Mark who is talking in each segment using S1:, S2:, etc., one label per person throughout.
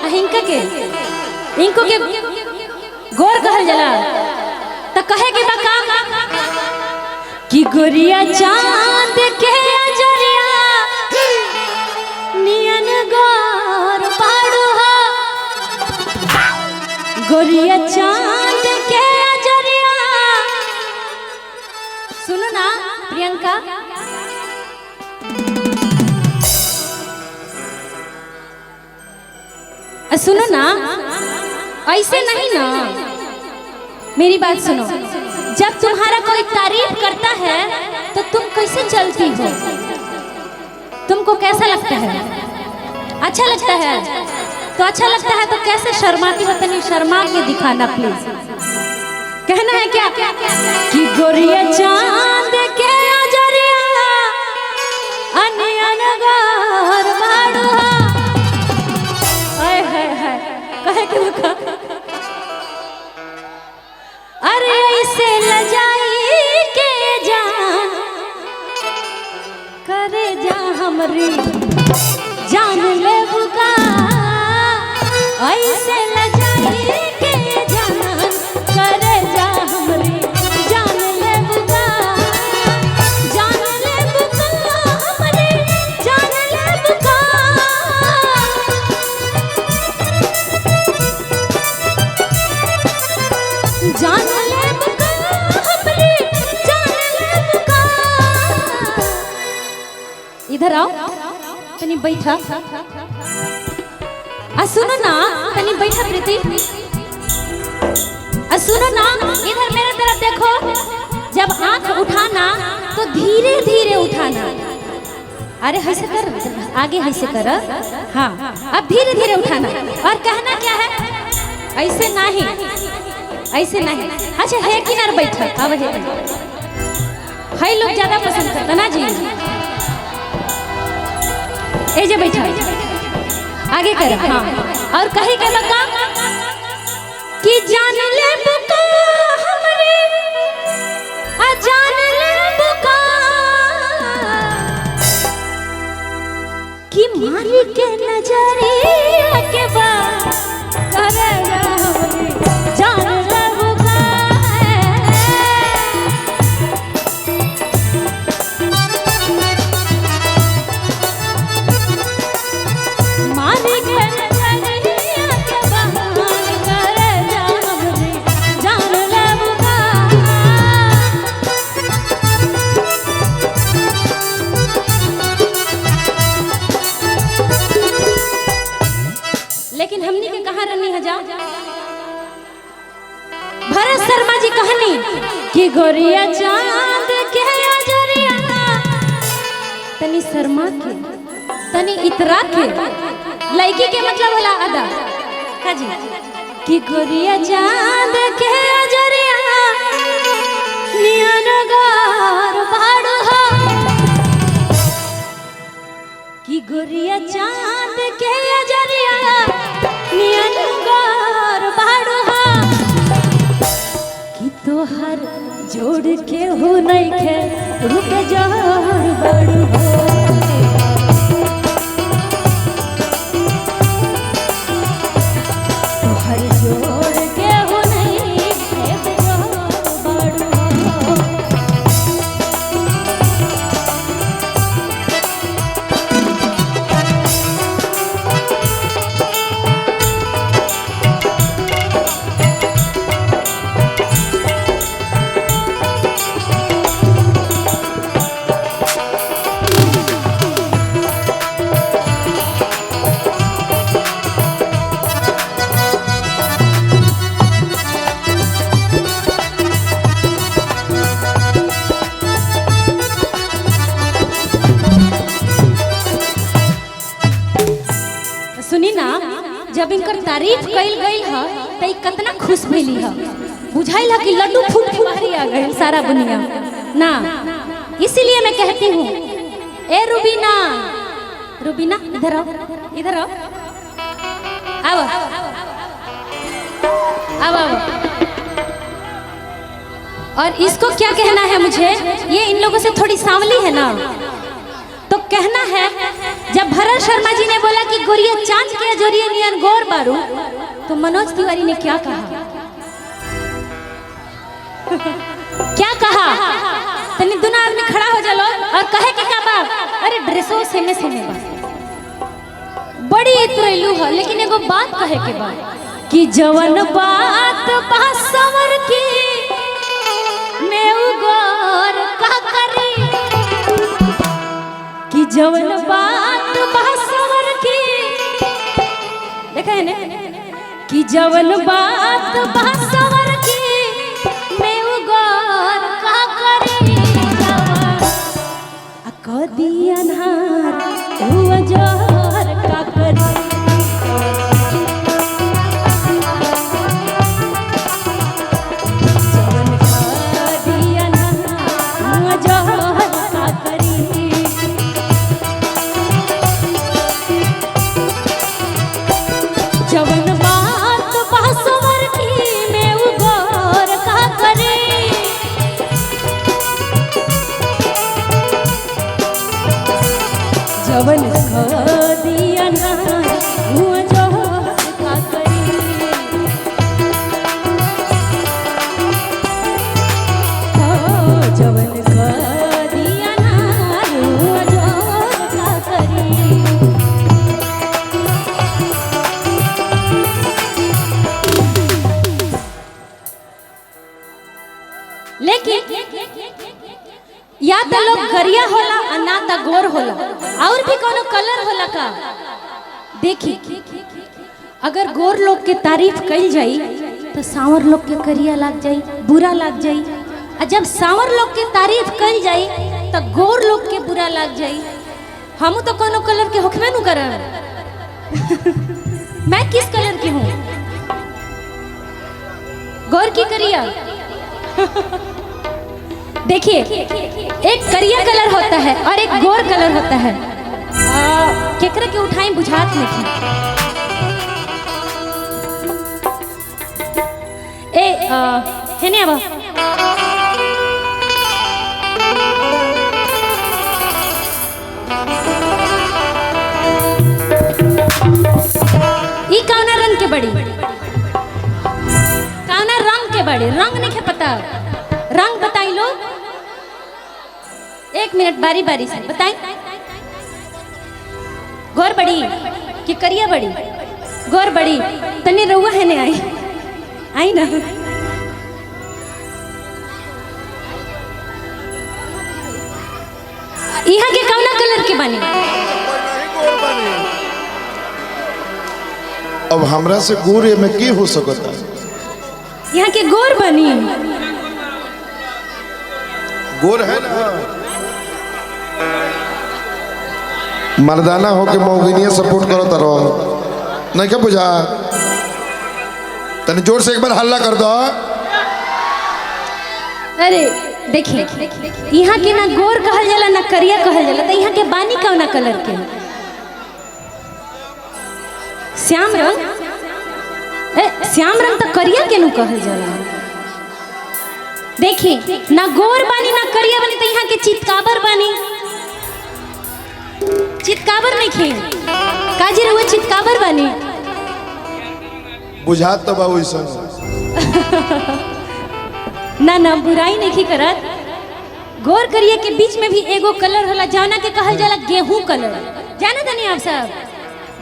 S1: आ हिंका के इनको के गोर कहल जाला। तो कहे के बा का कि गोरिया चांद के अजरिया नियन गोर पाड़ू हो। गोरिया चांद के अजरिया। सुनो ना प्रियंका, सुनो ना, ऐसे नहीं ना, मेरी बात सुनो। जब तुम्हारा कोई तारीफ करता है तो तुम कैसे चलती हो? तुमको कैसा लगता है? अच्छा लगता है? तो अच्छा लगता है तो कैसे शर्माती हो? तनी शर्मा के दिखाना प्लीज। कहना है क्या कि गोरिया चांद के अजरिया अनियन गोर बाड़ू। हाय हाय हाय, कहे के लुका अरे ऐसे लजाई के जान करे जा हमरी जान ले बुका। ऐसे लजाई के जान करे जा हमरी जान ले बुका। जान ले बुका हमरी जान ले बुका। जान ले बुका हमरी जान ले बुका। इधर आओ तनी बैठा। आ सुनो ना तनी बैठा प्रीति। आ सुनो ना, इधर मेरे तरफ देखो। जब आंख उठाना तो धीरे धीरे उठाना। अरे ऐसे कर, आगे ऐसे कर। हाँ, अब धीरे धीरे उठाना। और कहना क्या है? ऐसे नहीं, ऐसे नहीं। अच्छा है किनार बैठा। अब है लोग ज्यादा पसंद करता ना जी। ए जे बैठा, आगे कर। हाँ, और कहे के बका कि जान ले बुका हमरे आ जान ले बुका कि मारी के नजरिया के बा करे हमरे जान ले बुका। मारी के नजरिया के बहान करे जा हमरे जान ले बुका। लेकिन हमनी के कहाँ रहनी है जा? भरत शर्मा जी कहनी कि गोरिया चांद के अजरिया तनी शर्मा के तनी इतरा के। लड़की के मतलब होला अदा का जी कि गोरिया चांद के अजरिया नियन गार बाड़ू हो। कि गोरिया चांद के अजरिया नियन गार बाड़ू हो। कि तोहर जोड़ के हो नहीं खे रुक जोड़ बाड़ू हो। तोहर जोड़ के हो नहीं खे जोड़ बाड़ू हो। सुनी ना, जब इनकर तारीफ कइल गई ह त ई कतना खुश भइली ह। बुझाइल ह कि लड्डू फूट के बाहरी आ गइल सारा दुनिया ना। इसीलिए मैं कहती हूँ, ए रुबीना, रुबीना इधर आओ, इधर आओ, आओ आओ आओ। और इसको क्या कहना है मुझे, ये इन लोगों से थोड़ी सांवली है ना, तो कहना है जब भरत शर्मा जी ने बोला कि गोरिया चांद के जोरिए नियन गोर बारू, तो मनोज तिवारी ने क्या कहा? क्या कहा? तनी दोनों आदमी खड़ा हो जालो और कहे के का बा, अरे ड्रेसो सेमे सेमे बा, बड़ी इतरैलू है, लेकिन एगो बात कहे के बा कि जवन बात बा संवर की मैं उ गौर का करी, कि जवन बात बा संवर की, देखा है ने, कि जवन बात बा संवर की मैं उ गौर का करी, आ कदी अन्हार उ जोर का करी। जवन कदी अन्हार उ जोर का करी। जवन बात बा संवर की मैं उ गौर का करे, जवन कदी अन्हार उ जोर का करी। हो जवन कदी अन्हार उ जोर का करी। लेकिन या तो लोग गरिया होला आ ना त गोर होला, और भी कोनो कलर होला का? देखी, अगर गोर लोग के तारीफ कइल जाई तो सांवर लोग के करिया लाग जाई, बुरा लाग जाई, आ जब सांवर लोग के तारीफ कइल जाई तो गोर लोग के बुरा लाग जाई। हमू तो कोनो कलर के होखबे नु करब। मैं किस कलर की हूँ? गोर की करिया? देखिए, एक करिया कलर होता है और एक गोर कलर होता है। केकरा के उठाई बुझात नहीं। ए है ने अब ई कौना रंग के बड़ी, कौना रंग के बड़ी? रंग नहीं पता, रंग बताई लोग। एक मिनट, बारी बारी से बताई। गोर बड़ी कि करिया बड़ी? गोर बड़ी। तनी रउआ है ने आई आई ना। यहाँ के कौना कलर के बनी?
S2: अब हमरा से गोर में की हो सकता?
S1: यहाँ के गोर बनी।
S2: गोर है ना, मर्दाना होके मौगिनिया सपोर्ट करो तारो नहीं क्या बुझा? तने जोर से एक बार हल्ला कर दो।
S1: अरे देखिए, यहाँ के ना गोर कहल जाला ना करिया कहल जाला, तो यहाँ के बानी कौना कलर के? श्याम रंग। ए श्याम रंग तो करिया के नु कहल जाला। देखिए, ना गोर बानी ना करिया बानी, तो यहाँ के चितकाबर बानी। चितकाबर नहीं खे काजी रहुआ चितकाबर बानी?
S2: बुझात तो बा वैसन।
S1: ना ना, बुराई नहीं करत। गोर करिया के बीच में भी एगो कलर होला जौना के कहल जाला गेहूं कलर। जाना तनी आप सब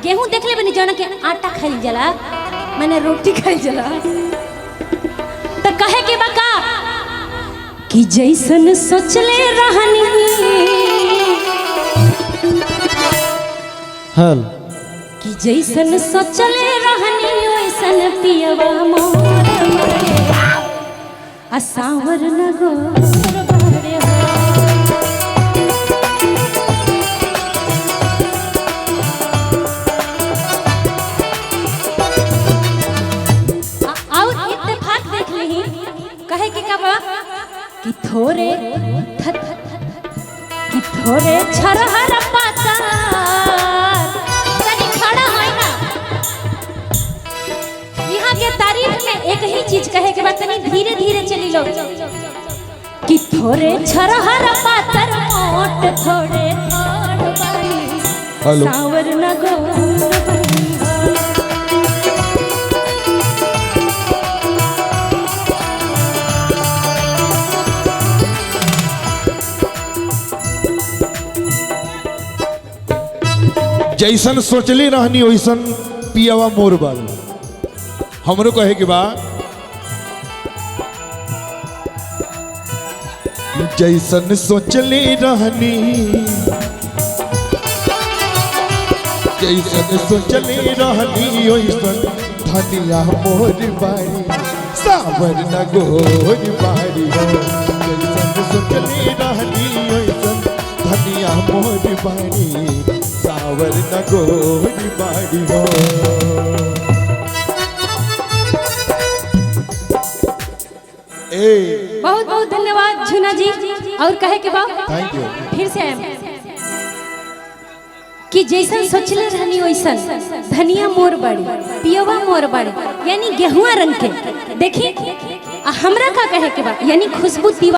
S1: गेहूं देख ले बनी, जौना के आटा खाइल जाला, माने रोटी खाइल जाला। तो कहे के बा का कि जैसन सोचले रहनी,
S3: हल
S1: कि जैसन सोचले रहनी वैसन पियवा मोर मरे, आ सावर न गोर बारे हो। और इत्तेफाक देख लेही, कहे के का बा कि थोरे थत कि थोरे छरहर पाता तनी खड़ा होय ना। यहाँ के तारीफ में एक ही चीज कहे के बाद तनी धीरे धीरे चली लो कि थोरे छरहर पातर मोट थोड़े थोड़ बानी,
S2: हेलो।
S1: सावर न गोर बाड़ी हो।
S2: जैसन सोचली रहनी वैसन पियावा मोर बाल। हमरो कहे के बा जैसन सोचली रहनी, जैसन सोचली रहनी वैसन धनिया मोर बारी, सावर न गोर बारी हो। जैसन सोचली रहनी वैसन धनिया मोर बारी, सावर न गोर बारी हो। ए
S1: बहुत बहुत धन्यवाद झुना जी। और कहे के बा
S2: thank you.
S1: फिर से आएम कि जैसन सोचले रहनी वैसन धनिया मोर बाड़ी, पियवा मोर बाड़ी, यानी गेहुआ रंग के देखी। आ हमरा का कहे के बा, यानी खुशबू तिवा